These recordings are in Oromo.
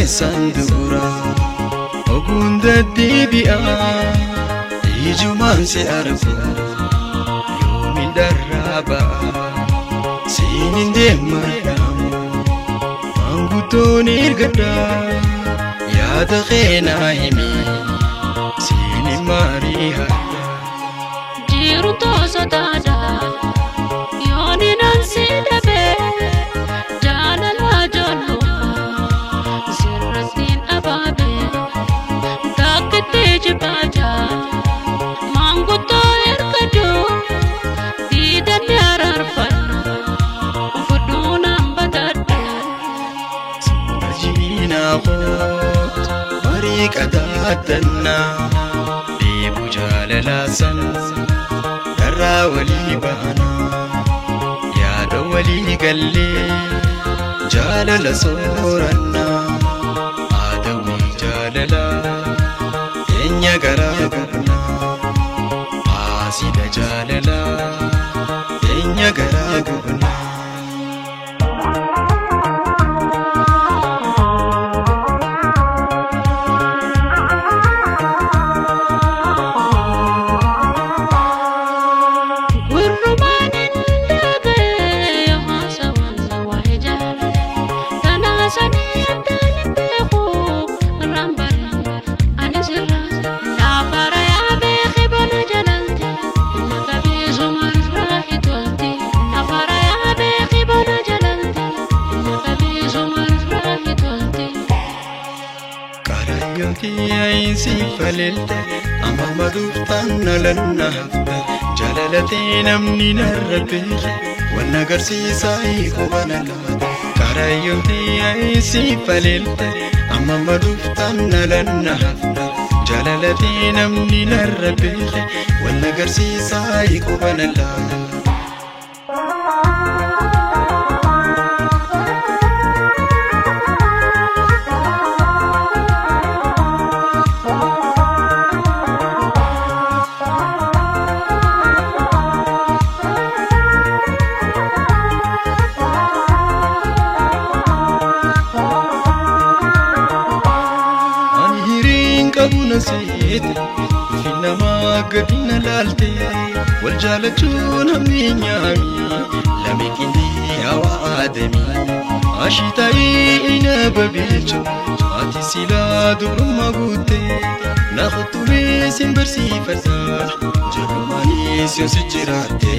keessan dubura oguun deddeebi'a ijumaan si argu yoomin darraa ba'a siin hin deemadhaamu maanguddoon ergadha yaada keenaa himi siin hin maarii hadha. Jiru toosotaadha yooni nan si dhabe jaalala ijoollummaa sirrattiin abaabe takkitti jibaaja maanguddoo ergadhu diidanni araarfadhu fudhuu nan batadhu. Suuraa koot marii qadaadannaa deebu jaalalaa san darraa walii baanaa yaada walii gallee jaalala soorannaa haadawii jaalalaa teenya garaa gubnaa haasida jaalalaa teenya garaa gubnaa. Gurrumaan hin dhaga'e haasawaan waa'ee jaalala tanaa sanii addaan hin beeku irraan bara ani sirra laafara yaabee qibana jalalte inni qabeessuma irraa hitolti laafara yaabee qibana jalalte inni qabeessuma irraa hitolti. Karayyooti ayinsii faleelte amma maduuftaan nalanna hafte jaalalatee namni narra beeke wanna agarsiisaa qubana laata. Karayyooti ayinsii faleelte amma maduuftaan nalanna hafte jaalalatee namni narra beeke wanna agarsiisaa qubana laata. Ani hiriin qabu na seete dhufi namaa gadi na laalte wal jaalachuun hammi nyaami lame qindii hawaa aadami ashitaa'ii ina babilcho ati silaa dubrummaa guutte na kuttumee sin barsiifadha jalumaanis yoo si jiraatte.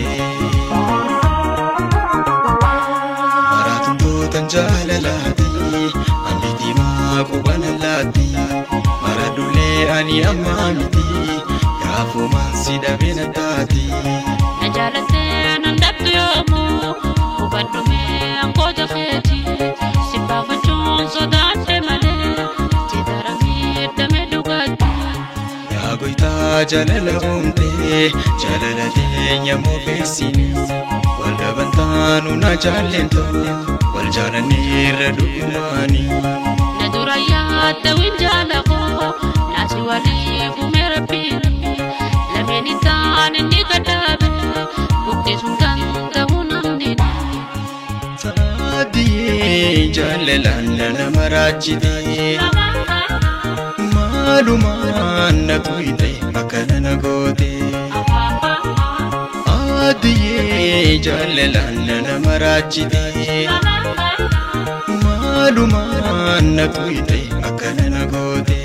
Maraatuntootan jaalalaati ambi diimaa qubana laatti maradullee ani ammaa miti gaafumaan si dhabee na taati. Na jaalattee nan dhabdu yoomuu hubadhumee angoota keeti si baafachuun sodaadhe malee si daramee damee dhugaatti. Yaa goytaa jaalala uumtee jaalala teenya moofeessini wal dhabantaanu na jaallentu wal jaalanneerra dhugumaani. Na dura yaadda winjaala koo naasi walii fume rabbiin lameen isaan inni gadhaabe guddisuun danda'u namni. Saadiyee jaalalaan nama raajitee. Maalumaan na tuyte akkana na goote. Aadiyee jaalalaan nama raajite. Maalumaan na tuyte akkana na goote.